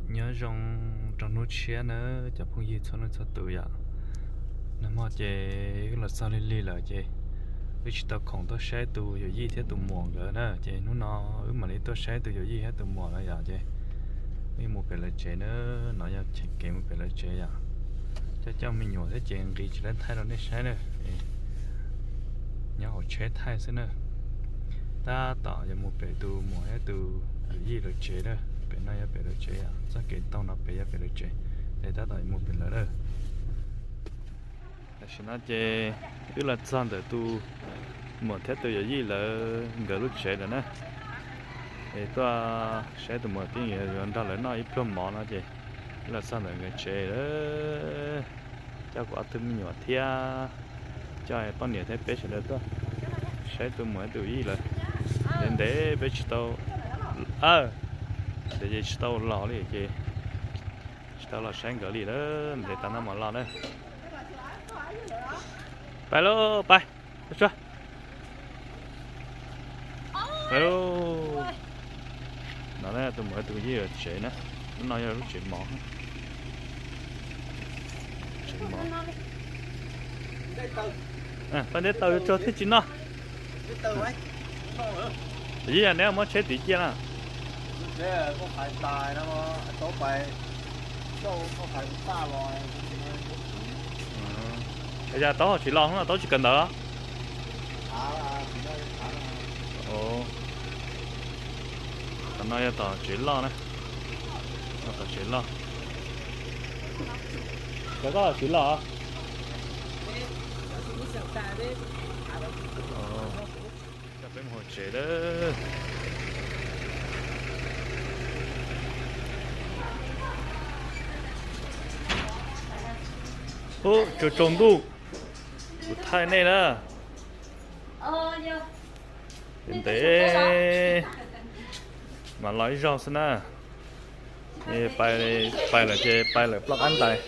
Nyob zoo rau hnub tshiab na cov phooj ywg txhua leej txhua tus yom. Nag hmo ces wb los txog lig lig lawm ces wb tsis tau khoom tuaj saib tus yawm yij thiab tus muam nkawd na, ces hnub no wb mam li tuaj saib tus yawm yij thiab tus muam no yom. Ces wb mus pem lawv tsev na, no yog cheem kev mus pem lawv tsev yom. Coj coj me nyuam thiab ces nqis tsis tau thaij rau nej saib na. Nyob hauv tsheb thaij xwb na. Tab tom yuav mus pem tus muam thiab tus yawm yij lawv tsev na. Pem no yog pem lawv tsev, txoj kev taug no pem yog pem lawv tsev. Ces tab tom yuav mus pem lawv na. Tam sim no ces wb los txog ntawm tus muam thiab tus yawm yij lawv nkawd lub tsev lawm na. Es tuaj saib tus muam twb yuav nrog lawv noj ib pluag mov no ces wb los txog ntawm nkawd tsev lawm. Coj kuv ob tug me nyuam thiab coj poj niam thiab peb sawv daws tuaj saib tus muam tus yij lawm. Ntev ntev peb tsis tau, ntev ces tsis tau los li ces tsis tau los saib nkawd li lawm, ntev tas no mam los na. Pais lauj, pais. Pais lauj. No tus muam tus yij lawv tsev na, lub no yog lub tsev mov. Tsev mov. Paj ntev taws yuav tsog thiaj tsis noj. Yij, neb muab tsheb tiv cia na. Yog taub hau tsis loj, taub tsis kawm ntawv. Qhov no yog tom tsev loj na. Tom tsev loj. Cov koj tsev loj. Coj peb mus hauv tsev lawm. Ub, tsaus tsaus ntuj, kuv thaij nej na. Ntev ntev mas los ib zaug xwb na. Pais lawm ces pais lawm ploj qab ntais.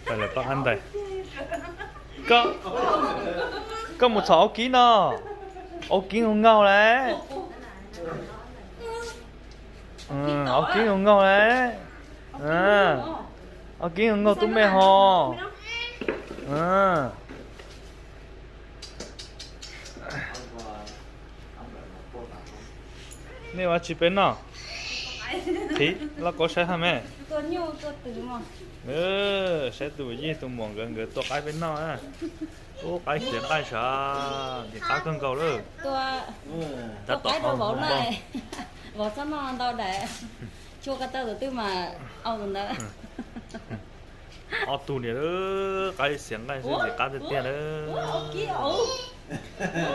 Pais lawm ploj qab ntais. Koj mus txhom Aub Kib no. Aub Kib nkaug nkaug lawm. Aub Kib nkaug nkaug lawm. Aub Kib nkaug nkaug tub me ho. Nej ua tsi peb noj? Thiv loj kaub saib hab me. Saib tus yij tus muam nkawd, nkawd tua qaib peb noj na. Ub, qaib xiav nqaij sav, ntxim qab kawg nkaus lawm. Tab tom vauv, vauv txhob noj ntau daim, chua ko taw tus twg mas au tus ntawd. Ob tug niam, qaib xiav nqaij xwb ntxim qab tiag tiag na.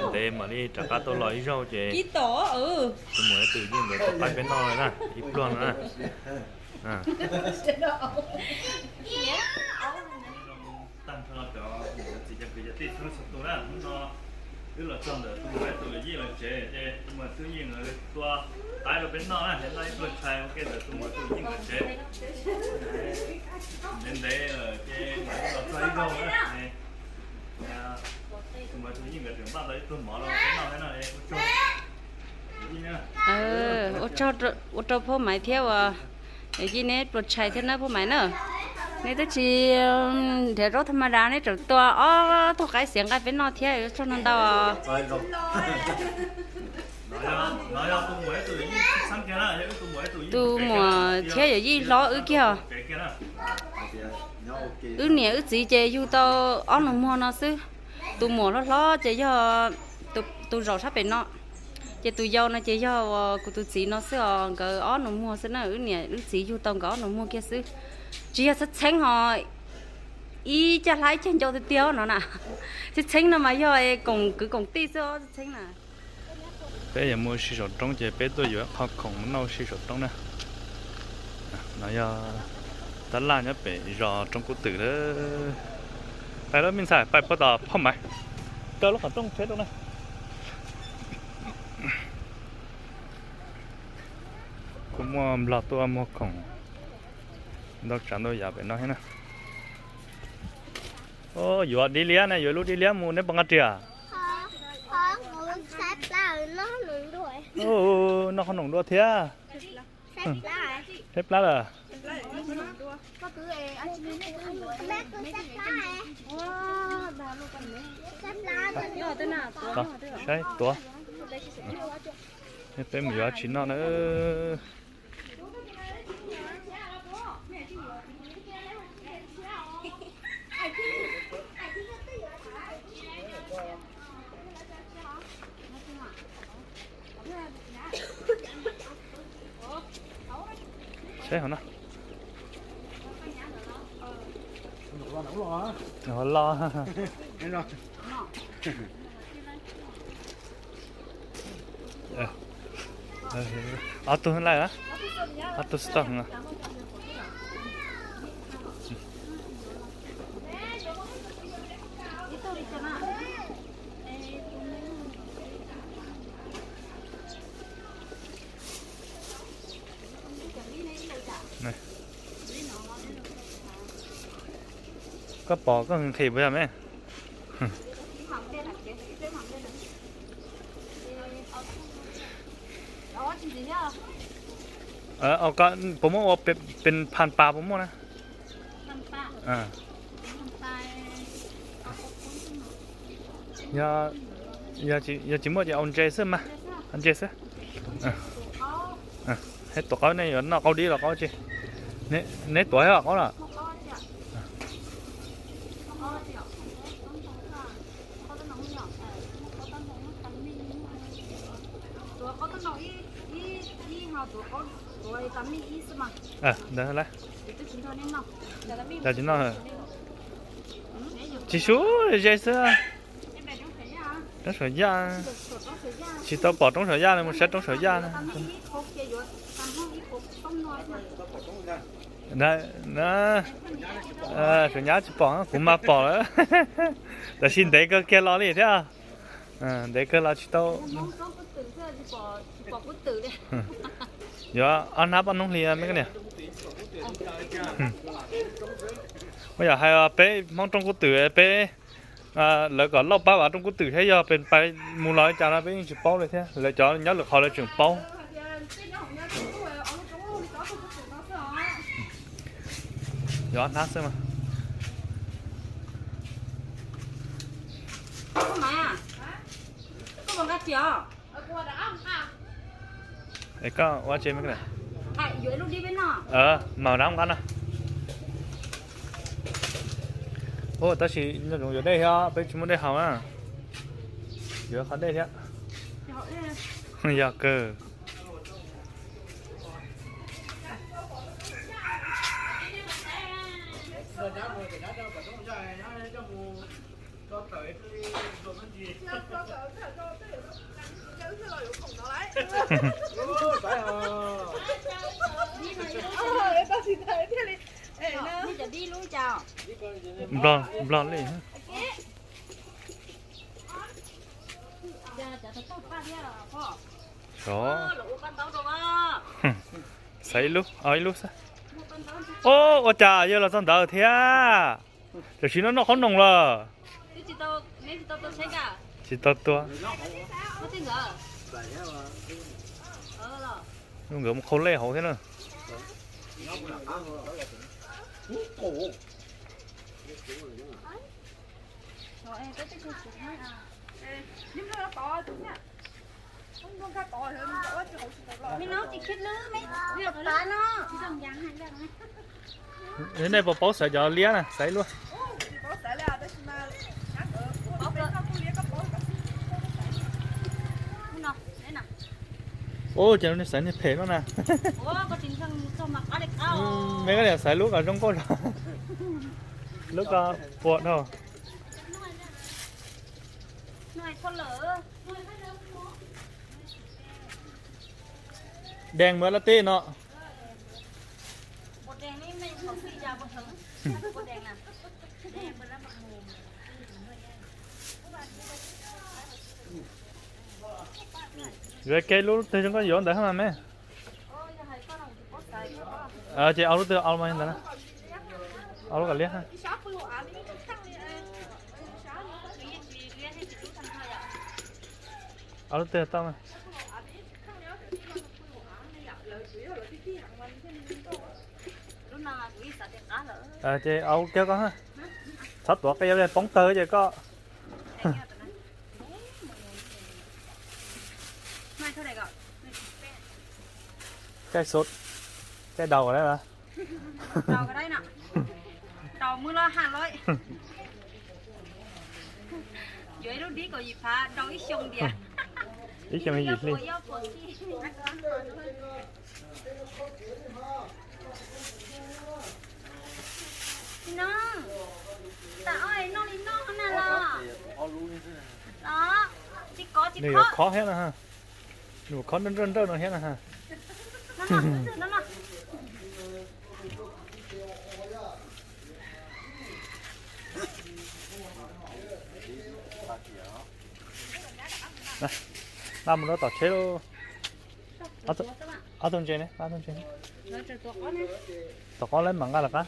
Ntev mam li rov qab tau los ib zaug ces tus muam tus yij nkawd tua qaib peb noj na, ib pluag no na. Tag nrho cov niam cov txiv cov kwv cov tij txhua leej txhua tus na, hnub no wb los txog ntawm tus muam tus yij lawv tsev ces tus muam tus yij nkawd tua qaib rau peb noj na, noj ib pluag tshais ua ke ntawm tus muam tus yij nkawd tsev. Ntev ntev lawm ces mam li los txog ib zaug na. Tus muam tus yij nkawd tseem npaj tau ib pluag mov rau peb noj thiab no. Ua tsaug, ua tsaug Phauj Maiv thiab uas yij neb pluas tshais thiab na Phauj Maiv na. Neb twb tsis nrhiav zaub tha ma da neb tseem tua ob tug qaib xiav nqaij peb noj thiab, ua tsaug ntau ntau. Tus muam thiab yawm yij hlob wb kiag. Wb niam wb txiv ces yug tau ob nus muag no xwb. Tus muam hlob hlob ces yog tus zaum sab pem no, ces tus yau no ces yog kuv tus txiv no xwb os, nkawd ob nus muag xwb na, wb niam wb txiv yug tau nkawd ob nus muag kiag xwb. Tsis yog txheeb txheeb ho, ib caj hlab ib cag ncau tiag tiag no na. Txheeb txheeb no mas yog koom kwv koom tij xwb os, txheeb txheeb na. Peb yuav mus ua si saum roob ces peb tuaj yuav qho khoom mus noj ua si saum roob na. No yog tab laj nyob pem zos Roob Kub Twm lawm. Pais lawm me ntxhais, pais puag tom Phauj Maiv, kaw lub qhov rooj tsheb rau na. Kuj muaj nplog tuaj muag khoom ntau tsav ntau yam pem no thiab na. Yuav dib liab ne, yuav lub dib liab mus neb puas nqa riam? Noj qhob noom dua thiab. Saib plab lawm. Saib tuav. Peb mus yuav tsis noj na. Saib hauv no. Los. Ob tug laj, ob tug stone. Koj pom koj nqhis puas yog me? Puas muaj ua pes phas pas puas muaj na? Yog tsis muaj ces au ntses xwb mas, au ntses xwb. Hais tuav qaub, nej yuav noj qaub dib los qaub tsi? Neb tuav thiab qaub lawm. Ntawd lawm. Cov tsis noj. Tsis suav ze xwb. Roob saum yaj. Tsis tau pom roob saum yaj no, mus saib roob saum yaj no. Suav nyab tsis pom, kuv mas pom lawm. Tab sis ntev kawg kiag los li thiab. Ntev kawg los tsis tau. Yuav ob hnab paj noob hli me koj niam. Ua yam hais peb Hmoob rooj kub twm peb, lawv kom lauj pab vas rooj kub twm thiab yog pes pais mus los li cas no peb yeej tsis paub li thiab, lawv cov nyob lwm qhov lawv tseem paub. Yuav ob hnab xwb mas. Es koj ua tse me koj niam? Mam rov nqa no. Tab sis nco ntsoov yuav dej thiab, peb tsis muaj dej haus na. Yuav qhov dej thiab. Yog kawg. Nplog, nplog li. Xaiv ib lub, ib lub xwb. Ua cas yawg los txog ntawd thiab? Tam sim no noj qhob noom lawm. Tsis tau tua. Nkawd mus qhau lej hauv thiab na. Nej puas paub xaiv cov liab na, xaiv luaj. Ua cas nej xaiv niag phem no na. Me koj niam xaiv lub kom zoo nkauj zog. Lub ko puas dhau. Dees muab lab teb no. Yuav kev lub twg zoo nkauj yuav ntawd mas me. Ces ob lub twg, ob lub mas ntawd na. Ob lub kom liab. Ob lub twg tau mas. Ces au kiag koj, txhob tuav qe poob tawg ces koj. Caij xub, caij daus lawm. Yuav ib lub dib kaum yim phav rau ib xyoo tiag. Ib xyoo yim hli. Noj, tas ob noj li noj na los. Los, tsis kov tsis kov. Nws yuav khob thiab na ha. Nws khob nrawj nrawj nrawj no thiab na ha. Nqa mus rau tom tsheb lauj. Ob tug ntses ne, ob tug ntses ne. Tom qab lawv mam nqa lawv qab.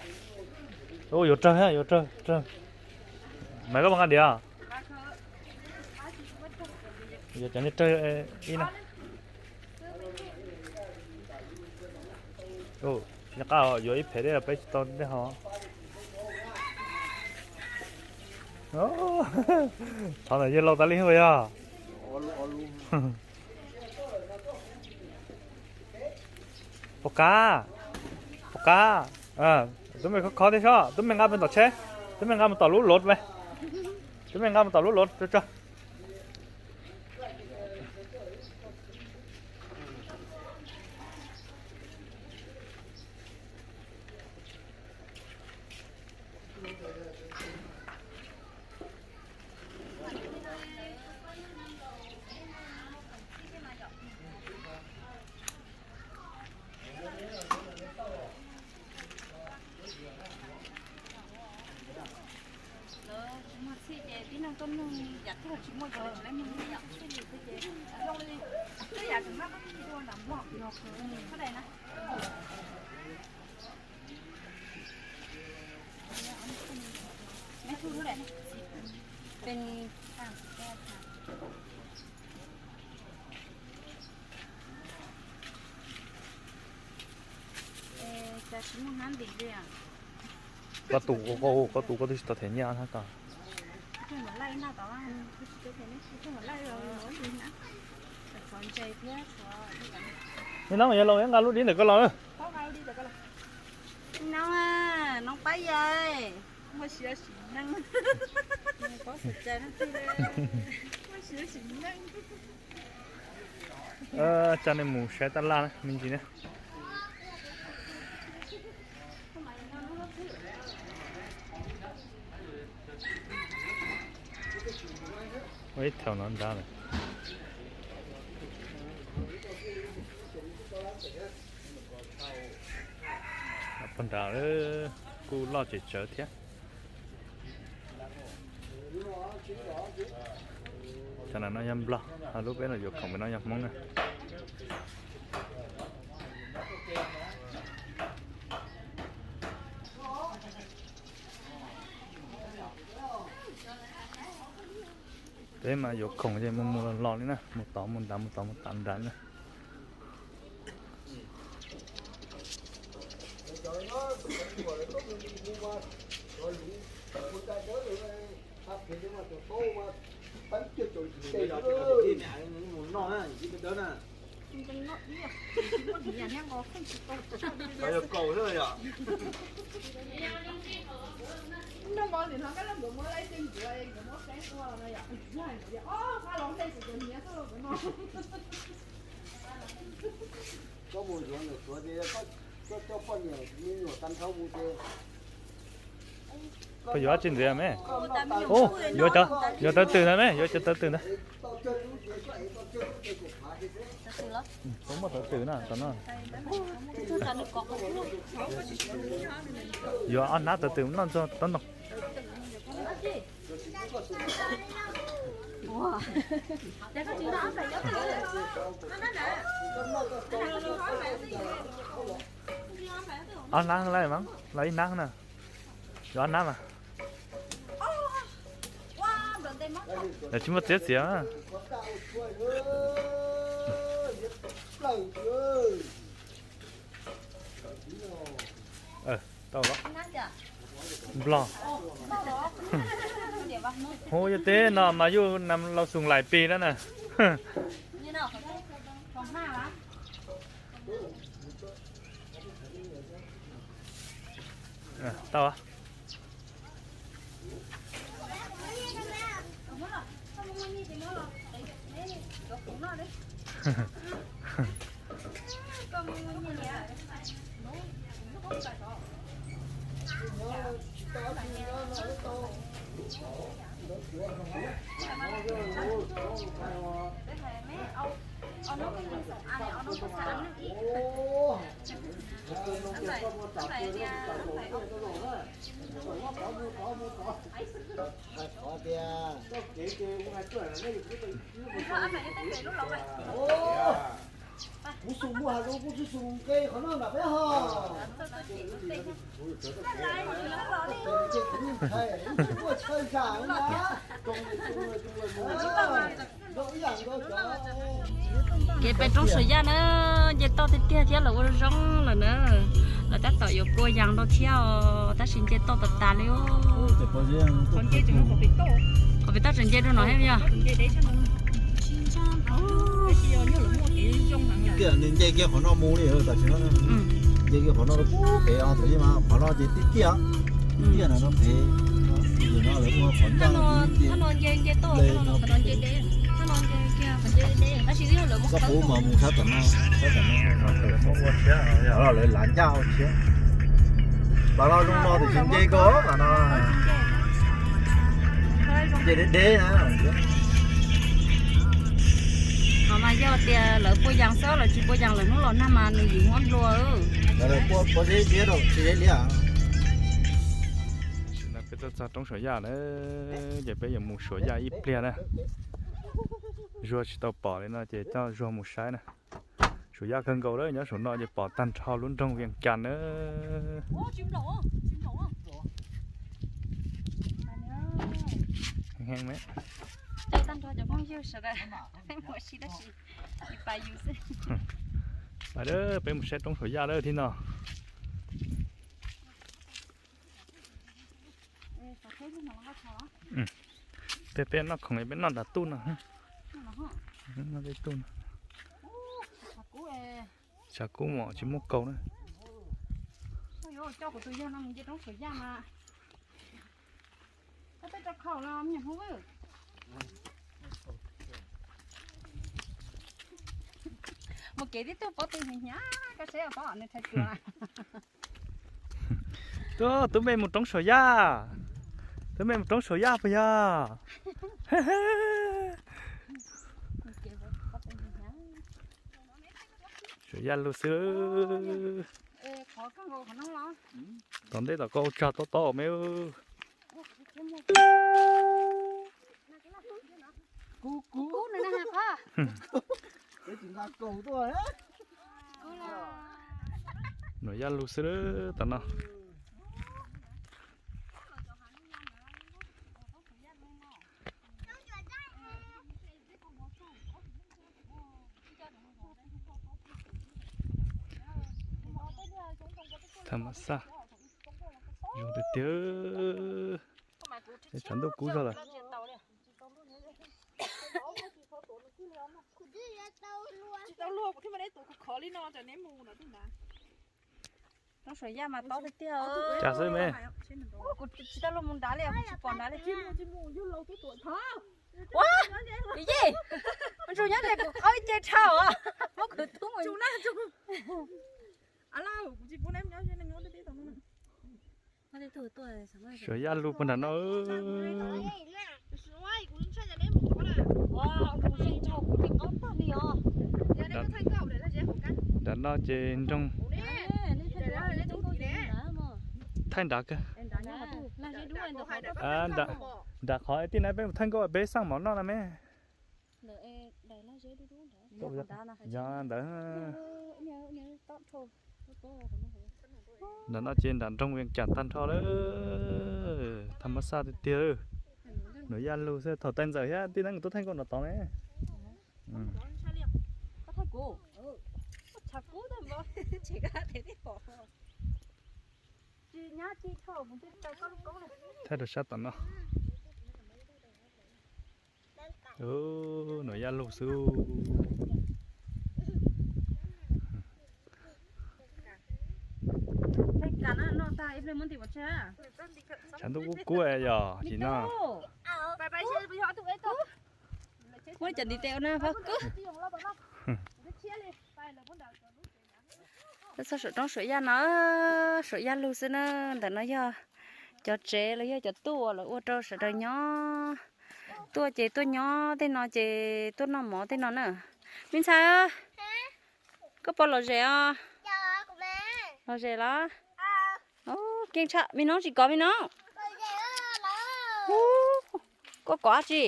Ua yuav rawg, yuav rawg, rawg. Mas koj mam nqa diam. Yuav cov niag rawg ib na. Nyob qab yuav ib phem dej peb tsis tau dej haus. Thov ntawm yawg laus tas li ua yog. Puas qab? Puas qab? Tub me khob khob thiab sob, tub me nqa mus tom tsheb, tub me nqa mus tom lub lov me, tub me nqa mus tom lub lov tso tso. Lawv tsis muaj txhij ces tib neeg tuaj nug yam twg tsis muaj ces lawv tsis muaj yam txhij li thiab ces zoo li tej yam tseem muab koj txhij dua nram Nplog. Koj daim na. Neb thu lub daim. Pes. Cas tsis muaj hnab ntim li. Koj tus, koj tus koj twb tsis tau them nyiaj hnab ko. Neb noo, yog los nqa lub dib ntawm koj los. Noo, noo pab yawg. Coj nej mus saib tab laj na me ntsis na. Ua ib thaum no nrad lawm. Pog nrad kuj loj tseem tsawv thiab. Cov no yog Nplog, lub peb los yuav khoom pem no yog Hmoob na. Peb mas yuav khoom ces mus mus los los li na, mus tod mus nrad mus tod mus nrad na. Koj mus yuav ntawm Suav ces koj coj poj niam me nyuam tag nrho mus ces. Koj yuav dab tsi ntxiv me? Ub, yuav cov, yuav tawv twm ntawd me, yuav cov tawv twm ntawd. Koj muaj tawv twm na, tom no. Yuav ob hnab tawv twm noj ntxuag tob ntoo. Ob hnab lawm mas, los ib hnab na. Yuav ob hnab mas. Lawv tsis muaj txiab txiav. Plaws. Tau los. Nplog. Hu yog teb no mas yuj nam laus xoom laim pis na na. Tau. Kuv xum muaj has lub kuj tsis xum nqe qhov no nram peb ho. Ces kuv ntshai, kuv tsis muaj chaw zam na. Kev pem roob Suav Yaj na, nce toj tiag tiag thiab lawv ua zoo lawm na. Lawv tab tom yuav pua yas rau thiab os, tab sis nce toj tas tas li. Qhov pem toj tseem nce rau no thiab yog. Nws nce kiag qhov no mus li tam sim no. Nce kiag qhov no rau pem pem os, tab sis mas qhov no ces tiaj tiaj, tiaj no rau pem. No lawv ua qhov ncaj no, koj puas mus sab tom no, sab tom no, lawv lav ncaj ua thiab. Los no zoo no tiam sis nce koj los no. Nce deb deb na. Qhov mas yog tias lawv pua yas xwb, lawv tsis pua yas lawm hnub los nag mas nws yim muab nplua. Lawv pua pua zeb ziab rau tsis zeb liab. Tam sim no peb tuaj txog roob Suav Yaj na, ces peb yuav mus Suav Yaj ib pliag na. Zuag tsis tau pom li no ces coj Zuag mus saib na. Suav Yaj kawg nkaus lawm, nyob saum no ces pom tag nrho lub nroog Vias Cas na. Heev heev me. Pais, peb mus saib roob Suav Yaj lawm thib no. Peb, peb noj khoom, peb noj nram tuj no. Noj tej tuj no. Tshav kub mom tsis muaj kaus na. Mus kev tib tug pob tw hnyav hnyav, koj saib pob nws thaij tuag. Tub, tub me mus roob Suav Yaj. Tub me mus roob Suav Yaj puas yog? Suav Yaj lug xwb. Tom ntej tom ko tsag tob tob me. Suav Yaj lug xwb tom no. Tham ma xaj zoo tiag tiag. Tshav ntuj kub zog lawm. Roob Suav Yaj mas tob tiag tiag. Cas xwb me. Kuv tsis tau luag mus nrad li, kuv tsis pom nrad li. Ua, yij, ntsuag nyob ntawm kuv qaub ib ce dhau os, muab kuv tub mus. Suav Yaj lug puag nram no. Nram no ces nroog, thaij nrad kawg. Nram qhov tij na peb mus thaij nkauj peb xaj mov noj na me. Yog ntawd. Nram no ces nram nroog Vias Cas tag nrho lawm, tham ma xaj tiag tiag. Suav Yaj lug xwb, thaum Taig Ntxawm thiab Tij Neeb tuaj thaij nkauj nram tod ne. Tshav kub tag npaum, tshem koj tes tib pom. Thaij rau sab tom no. Ub, Nuam Yaj Lug xwb. Tshav ntuj kub kub yog tsis no. Muab cov ntiv tes ua na, pab kub. Txog saum roob Suam Yaj no, Suam Yaj Lug xwb na. Ntawm no yog cov tsev los yog cov tuaj lawv ua rau sawv daws nyob. Tuaj ces tuaj nyob tej no ces tuaj noj mov tej no na. Me ntxhais, koj puas lom zem os? Lom zem los? Keej tshaj, me noob tsis kov me noob. Koj kov tsi?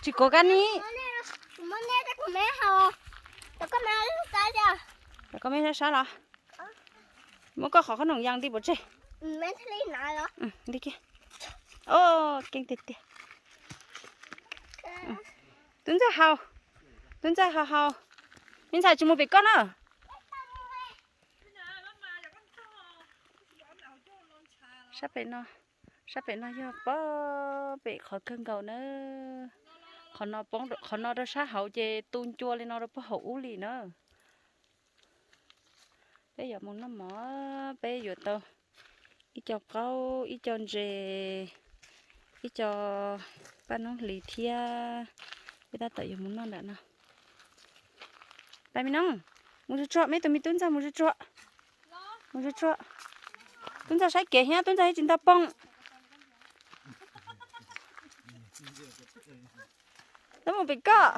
Tsis kov kab ni. Koj me sab sab los? Muab koj qhov khob noom yaa nti pov tseg. Keej tiag tiag. Tub ntxawg haus, tub ntxawg haus haus. Me ntxhais tsis mus pem koj na. Sab pem no, sab pem no yog pog pem qhov kawg nkaus na. Qhov no poob, qhov no rau sab hauv ces tu ncua li no rau pog hauv ub li na. Peb yuav mus noj mov, peb yuav tau ib co qaub, ib co ntses, ib co paj noob hlis thiab. Peb tab tom yuav mus noj nram no. Pab me noob, mus tsuag tsuag, me tus me tub ntxawg mus tsuag tsuag. Mus tsuag tsuag. Tub ntxawg saib kev thiab, tub ntxawg tsis nto poob. Lawv mus pem koj.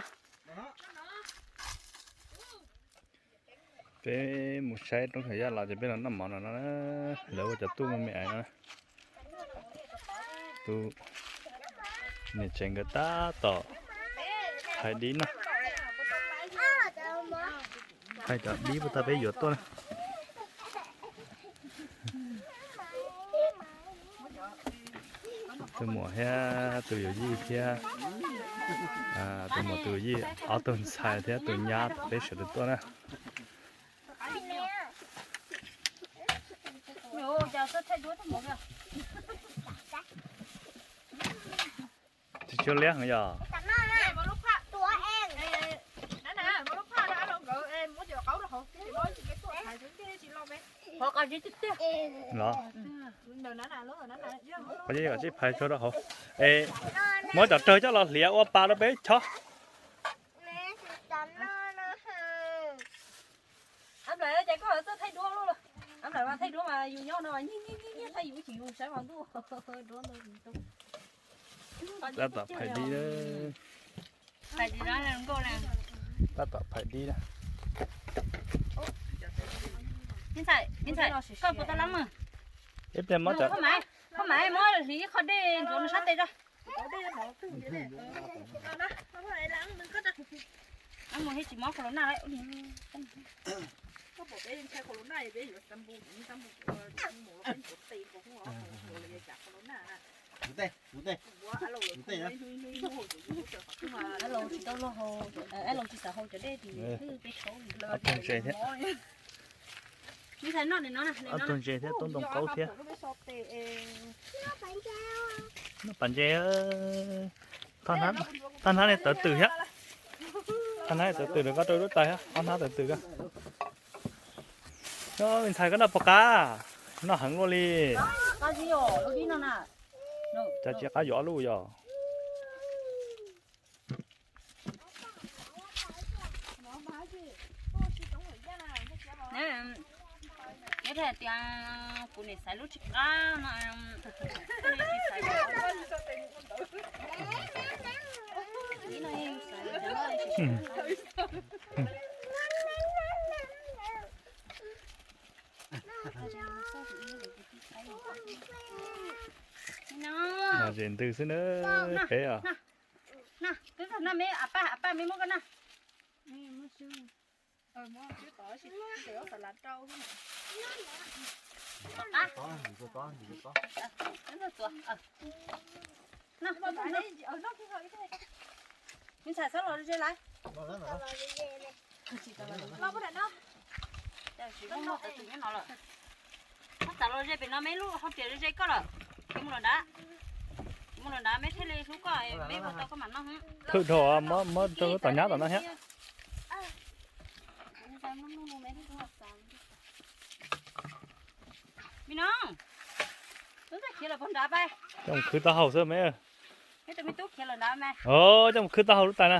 Peb mus saib roob Suam Yaj los ces peb los noj mov no no. Lawv ua cov tuaj me me no. Tus niam tsev nkawd tab tom phais dib no. Phais cov dib puag ta peb yuav tuaj na. Tus muam thiab tus yawm yij thiab, tus muam tus yawm yij ob tug ntxhais thiab tus nyab peb sawv daws tuaj na. Tsis tshua liab heev yog. Los, qhov kom sib phais tso rau hauv. Es, muab cov rawg coj los hliav ua pas rau peb chob. Av Nplaim, ces koj txawj thaij duab lawm. Av Nplaim mas thaij duab mas yus nyob no mas nyiag nyiag nyiag nyiag thaij yus tsis yus saib mas ntuj. Tab tom phais dib na. Phais dib na. Tab tom phais dib na. Me ntxhais, me ntxhais, koj puas tau lab mas? Ib pliag muab cov, koj mas muab hliv ib qho dej ntxuav nws sab tes tso. Mus thiab tsis mob corona lawm. Ab Laus tsis tau luag haus, ab Laus tsis xav haus cov dej ces twb peb tshauv li. Ob tug ntses thiab, ob tug ntses thiab tub ntoo qaub thiab. Noj pas ntses, thaj hnab li tawv twm thiab. Thaj hnab li tawv twm, koj rau lub tais thiab, ob hnab tawv twm koj. Me ntxhais koj noj puas qab? Noj heev luaj li. Cas tsis qab yuav ob lub yog? Neb tias kuv niam xaiv lub tsis qab no. Los zem ntws xwb na, peb os. Na, twb tag na me, a paj, a paj me muab koj na. Me ntxhais txhob los ze lawm. Los puag nram no. Tsis muaj tawv twm nyob no lawm. Txav los ze pem no, meb lub hauv riam ze koj lawm. Kuv mus los nrad, kuv mus los nrad, meb thiaj li hlub koj, meb ua tau koj mam noj. Phwj dhau, muab rau lub tom nyab tom no thiab. Me no, tub ntxawg khiav lawm puag nrad pais. Coj mus khwv taub hau xwb me. Coj mus khwv taub hau lub tais na.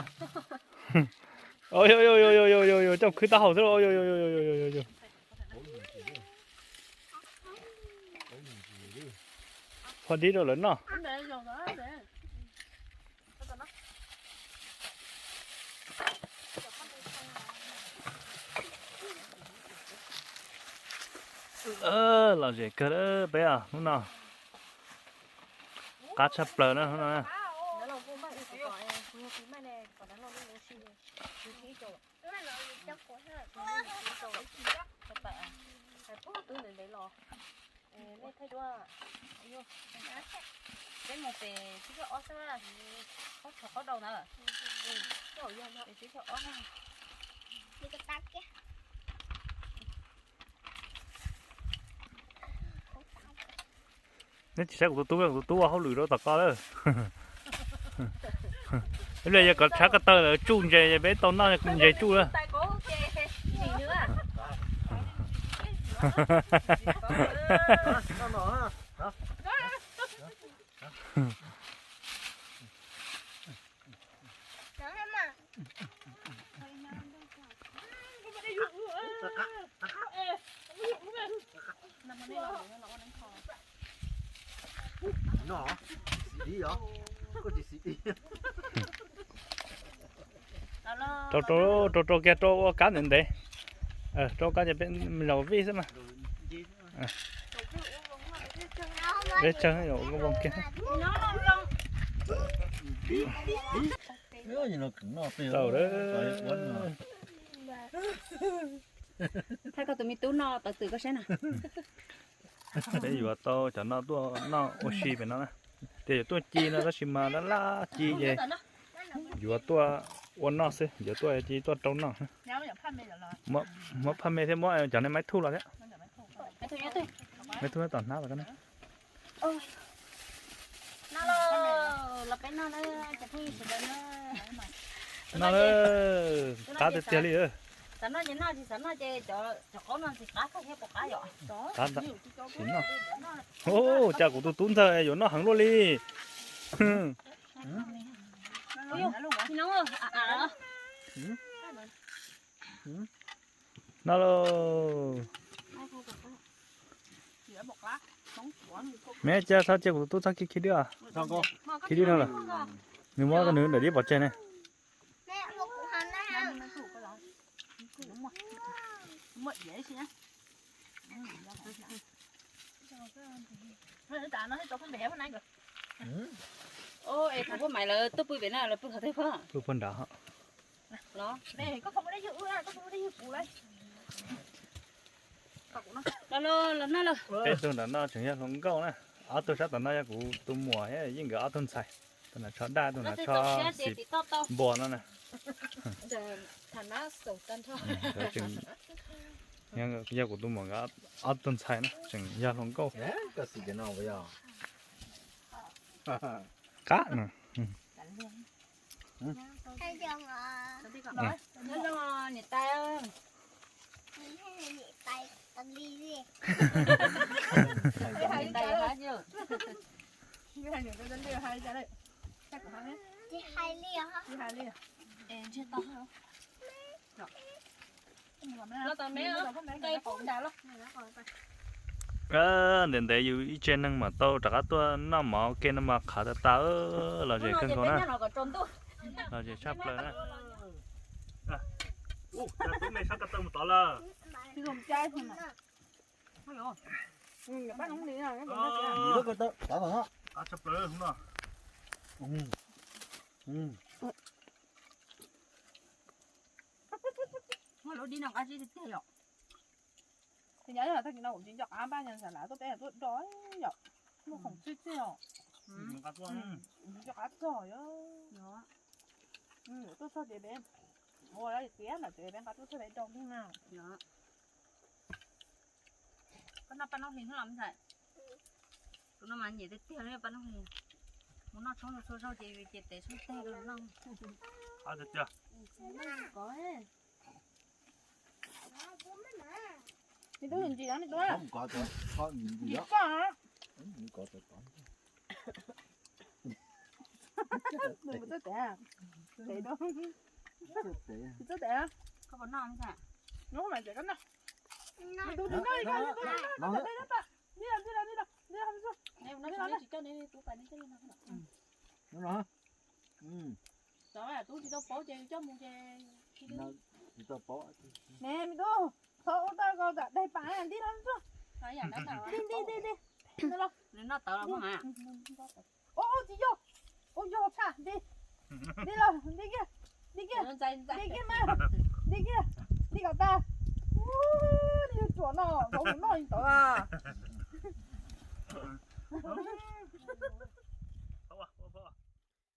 Coj mus khwv taub hau xwb. Qhuav dib rau lawv noj. Lom zem kawg peb hnub no. Qab tshaj plaws na hnub no. Nej thaij dua. Peb mus pem tsib caug ob xwb, qhov tshov qhov rau ntawd. Pem tsib caug ob na. Neb tsis saib kuv tus tub, kuv tus tub ua hauj lwm rau tom ko lawm. Ib pliag yog kom tshav ko taw lawm tsuj ntses peb tau noj ntses tsuj lawm. Rau rau rau rau kiag rau ua kab ntev ntev. Rau kab ces peb zaum vij xwb mas. Peb tsawg ua voos kiag. Tau lawm. Thaij koj tus me tub noj tawv twm koj saib na. Peb yuav tau cov no tuaj noj ua si pem no na. Tias yuav tuaj ci no tab sis mas laj laj ci ces yuav tuaj ua noj xwb, yuav tuaj ci tuaj rau noj. Muab phaj me thiab muab cov ne maib thuj los thiab. Maib thuj tom hnab los. Noj lawm, qab tiag tiag li. Xav noj ces noj, tsis xav noj ces cov qaub no tsis qab thiab, puas qab yom? Qab ntawd, tsis noj. Cas kuv tus tub ntxawg yuav noj heev luaj li. Noj lauj. Me cia txhob cia kuv tus tub txhob khi khi dib, khi dib no lawm. Nws muab nws daim dib pov tseg ne. Es kuv poj maiv lawv tuaj pw pem no lawv pw qhov twg pog? Pw puag nrad. Los, los noj lauj. Peb tug nram no tseem yog hluas nkauj na. Ob tug sab tom no yog kuv tus muam thiab Yeej nkawd ob tug ntxhais. Tus nram tsho daj, tus nram tsho xis npua no na. Yog kuv tus muam nkawd ob tug ntxhais na, tseem yog hluas nkauj. Qab no. Ntev ntev yus ib tsev neeg mam tau rov qab tuaj noj mov ua ke no mas qhav tas tas. Lom zem kawg nkaus na. Lom zem tshaj plaws na. Lub dib no qab zib tiag tiag yom. Tsis nco, tag kis no kuv tsis nco qab npaj, xav lav tuaj peb tuaj do yom. Muaj khoom txhij txhij os. Tsis nco qab txog yom. Tuaj txog ces peb ua tiav ntawm tsev peb nqa tuaj txog peb do kiag na. Noj paj noob hli hnub los me ntxhais. Tus no mas nyiam tiag tiag li paj noob hli. Mus noj tshoob txhua zaug ces ces tes tshoob teg rau noj. Tiag tiag. Me tub ntsis me tub. Ntsis koj. Nws mus txawj tes, tes rau. Txawj tes. Koj puas noj me ntxhais? Noj mas tsev koj noj. Me tub ntsis noj li koj, me tub noj, noj tau, noj tau. Ntij los, ntij los, ntij los, ntij los, ntij los. Tsis coj neb tub pais, neb coj li no. Cov tub tsis tau paub ces coj mus ces tsis tau paub. Ne me tub, thov ua tau ko kam daig pas ntij los. Ntij, ntij, ntij, ntij. Nws noj tawv los mas. Ua tsis yog, ua yog tshaj, ntij, ntij los, ntij kiag, ntij kiag, ntij kiag mas, ntij kiag, ntij kom tag. Ub, nws yuav tsuam no, zaum nws noj li ntawd as.